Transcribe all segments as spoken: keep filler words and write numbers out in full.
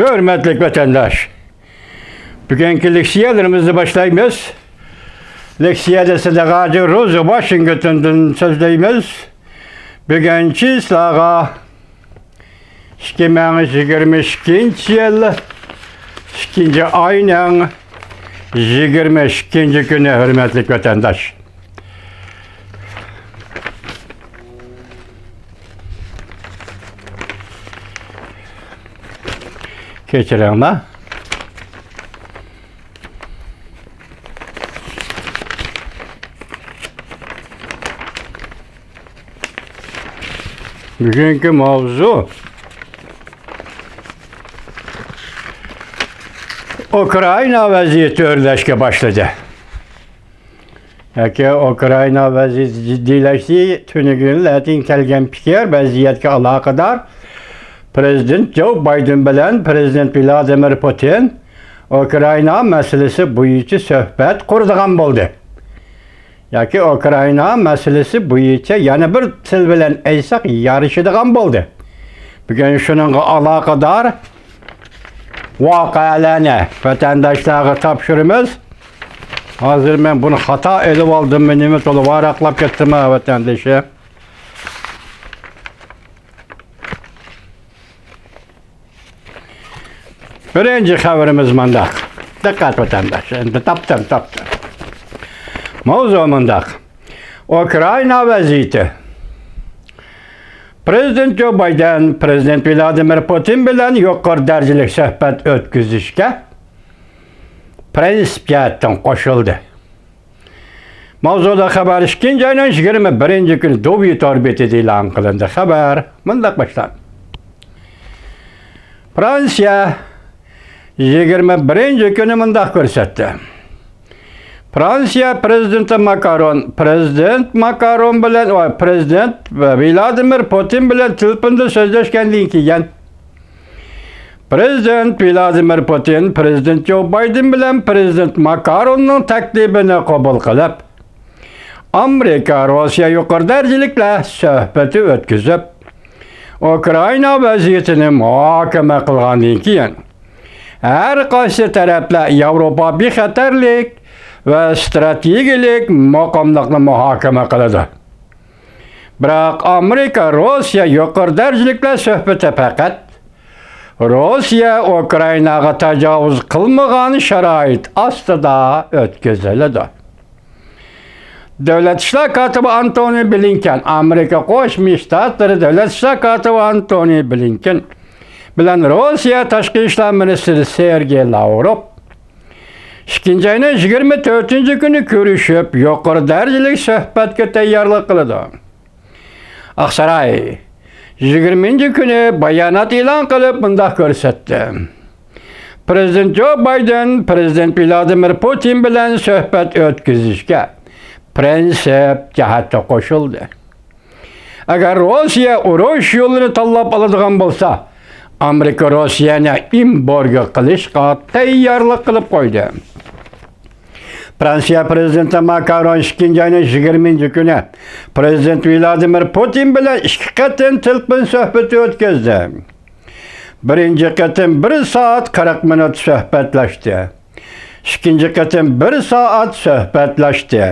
ھۆرمەتلىك ۋەتەنداش، بۈگۈنكى لېكسىيەلىرىمىزنى باشلايمىز. لېكسىيەدە سىدىق ھاجى روزى ۋاشىنگتوندىن سۆزلەيمىز. بۈگۈن چىسلاغا ئىككى مىڭ يىگىرمە ئىككىنچى يىل ئىككىنچى ئاينىڭ يىگىرمە ئىككىنچى كۈنى، ھۆرمەتلىك ۋەتەنداش. كەچۈرۈڭلار. بۈگۈنكى ماۋزۇ ئۇكرائىنا ۋەزىيىتى ئۆرلەشكە باشلىدى. ياكى ئۇكرائىنا ۋەزىيىتى جىددىيلەشتى، تۈنۈگۈنلەردىن كەلگەن پىكىر، ۋەزىيەتكە ئالاقىدار پرېزىدېنت جو بايدېن بىلەن پرېزىدېنت ۋلادىمىر پۇتىن ئۇكرائىنا مەسىلىسى بويىچە سۆھبەت قۇرىدىغان بولدى. ياكى ئۇكرائىنا مەسىلىسى بويىچە يەنە بىر تىل بىلەن ئېيتساق، يارىشىدىغان بولدى. بۈگۈن شۇنىڭغا ئالاقىدار ۋەقەلەرنى ۋەتەنداشلارغا تاپشۇرىمىز. ھازىر مەن بۇنى خاتا ئېلىۋالدىممۇ، نېمە، تولا ۋاراقلاپ كەتتىمۇ، ۋەتەندىشى؟ بىرىنچى خەۋىرىمىز مۇنداق. دىققەت، ۋەتەنداش، ئەمدى تاپتىم، تاپتىم. ماۋزۇ مۇنداق. ئۇكرائىنا ۋەزىيىتى. پرېزىدېنت جو بايدېن پرېزىدېنت ۋلادىمىر پۇتىن بىلەن يۇقىرى دەرىجىلىك سۆھبەت ئۆتكۈزۈشكە پرىنسىپ جەھەتتىن قوشۇلدى. ماۋزۇدا خەۋەر ئىككىنچى ئاينىڭ يىگىرمە بىرىنچى كۈنى دوۋيې تور بېتىدە ئېلان قىلىندى. خەۋەر مۇنداق باشلاندى. فرانسىيە يىگىرمە بىرىنچى كۈنى مۇنداق كۆرسەتتى. فرانسىيە پرېزىدېنتى ماكرون، پرېزىدېنت ماكرون بىلەن، ۋە پرېزىدېنت ۋلادىمىر پۇتىن بىلەن تېلېفوندا سۆزلەشكەندىن كېيىن، پرېزىدېنت ۋلادىمىر پۇتىن پرېزىدېنت جو بايدېن بىلەن پرېزىدېنت ماكروننىڭ تەكلىپىنى قوبۇل قىلىپ، ئامېرىكا روسىيە يۇقىرى دەرىجىلىكلەر سۆھبىتى ئۆتكۈزۈپ، ئۇكرائىنا ۋەزىيىتىنى مۇھاكىمە قىلغاندىن كېيىن، ھەر قايسى تەرەپلەر ياۋروپا بىخەتەرلىك ۋە ئىستراتېگىيەلىك مۇقىملىقنى مۇھاكىمە قىلىدۇ. بىراق ئامېرىكا روسىيە يۇقىرى دەرىجىلىكلەر سۆھبىتى پەقەت روسىيە ئۇكرائىناغا تاجاۋۇز قىلمىغان شارائىت ئاستىدا ئۆتكۈزۈلىدۇ. دۆلەت ئىشلار كاتىپى ئانتونى بلىنكېن، ئامېرىكا قوشما شتاتلىرى دۆلەت ئىشلار كاتىپى ئانتونى بلىنكېن بىلەن روسىيە تاشقى ئىشلار مىنىستىرى سېرگېي لاۋروف ئىككىنچى ئاينىڭ يىگىرمە تۆتىنچى كۈنى كۆرۈشۈپ، يۇقىرى دەرىجىلىك سۆھبەتكە تەييارلىق قىلىدۇ. ئاقساراي يىگىرمىنچى كۈنى بايانات ئېلان قىلىپ مۇنداق كۆرسەتتى: پرېزىدېنت جو بايدېن پرېزىدېنت ۋلادىمىر پۇتىن بىلەن سۆھبەت ئۆتكۈزۈشكە پرىنسىپ جەھەتتە قوشۇلدى. ئەگەر روسىيە ئۇرۇش يولىنى تاللاپ ئالىدىغان بولسا، ئامېرىكا روسىيەنى ئېمبارگو قىلىشقا تەييارلىق قىلىپ قويدى. فرانسىيە پرېزىدېنتى ماكرون ئىككىنچى ئاينىڭ يىگىرمىنچى كۈنى پرېزىدېنت ۋلادىمىر پۇتىن بىلەن ئىككى قېتىم تېلېفون سۆھبىتى ئۆتكۈزدى. بىرىنچى قېتىم بىر سائەت قىرىق مىنۇت سۆھبەتلەشتى. ئىككىنچى قېتىم بىر سائەت سۆھبەتلەشتى.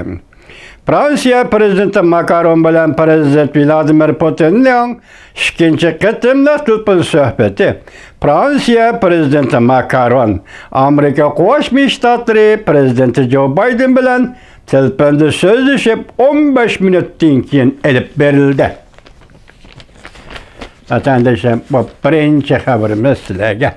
فرانسىيە پرېزىدېنتى ماكرون بىلەن پرېزىدېنت ۋلادىمىر پۇتىننىڭ ئىككىنچى قېتىملىق تېلېفون سۆھبىتى فرانسىيە پرېزىدېنتى ماكرون، ئامېرىكا قوشما شتاتلىرى پرېزىدېنتى جو بايدېن بىلەن تېلېفوندا سۆزلىشىپ ئون بەش مىنۇتتىن كېيىن ئېلىپ بېرىلدى. ۋەتەندىشىم، بۇ بىرىنچى خەۋىرىمىز سىلەرگە.